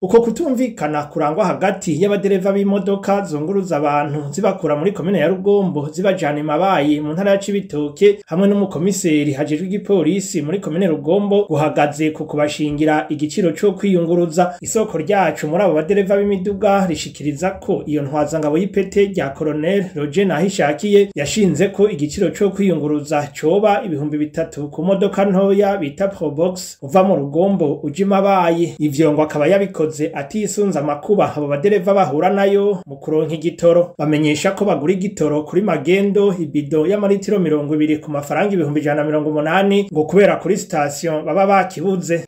Uko kutumvikana kurangwa hagati y'abadereva b'imodoka zunguruza abantu zibakura muri komine ya Rugombo zibajana Imabayi mu ntara ya Cibitoke hamwe n'umukomiseri hajejwe igipolisi muri komine Rugombo guhagaze ku kubashingira igiciro co kwiyunguruza. Isoko ryacu muri abo badereva b'imiduga rishikiriza ko iyo ntwazangabo y'ipete rya Colonel Roger Nahishakiye yashinze ko igiciro co kwiyunguruza coba 3000 ku modoka ntoya bita Probox uva mu Rugombo uja Imabayi. Ivyo ngo akaba yabikoze atisunze amakuba abo badereva bahura nayo mu kuronka igitoro. Bamenyesha ko bagura igitoro kuri magendo ibido y'amaritiro 20 ku mafaranga 180,000 ngo kubera kuri station baba bakibuze.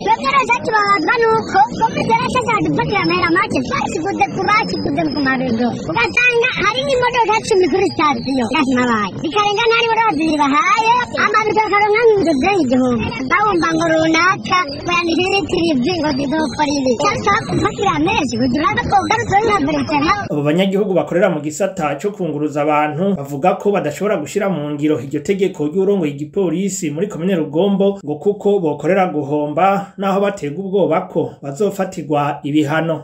Tubabazwa nuko komiseri dufatira amahera make twakiguze ku bakiguze ku mabido, ugasanga hari n'imodoka 10 kuri sitasiyo yahimabaye bikarenga nta n'imodoka zibiri bahaye amabido bakaronka nk'inzu 1000 bawumva ngo runaka bayandikira litiro ngo zizokora ibi cyangwa gufatira menshi kugira ngo ugarutse nka. Abo banyagihugu bakorera mu gisata co kunguruza abantu bavuga ko badashobora gushira mu ngiro iryo tegeko ry'urongoye igipolisi muri komine Rugombo ngo kuko bokorera guhomba naho baterwa ubwoba ko bazofatirwa ibihano.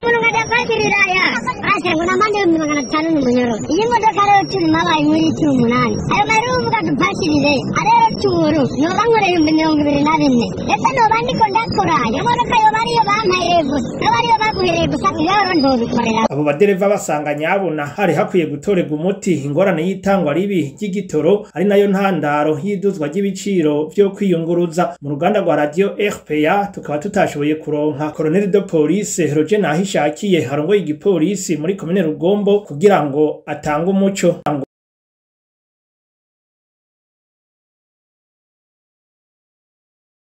Ngo namande 500 n'umunyoro iyi modoka rero turi mabaye muri 18 ayo mahera uvuga dupakirire arero turu noba nkoreye 24,000 ese noba ndiko ndakora iyo modoka yoba ariyo bampaye gusa noba ariyo baguhereye gusa iyo ndobikorera. Abo badereva basanga nyabuna hari hakwiye gutorerwa umuti ingorane y'itangwa ribi ry'igitoro ari nayo ntandaro y'iduzwa ry'ibiciro vyo kwiyunguruza. Mu ruganda rwa radio RPA tukaba tutashoboye kuronka Colonel de Police Roger Nahishakiye arongoye igipolisi muri komine Rugombo kugira ngo atange umuco.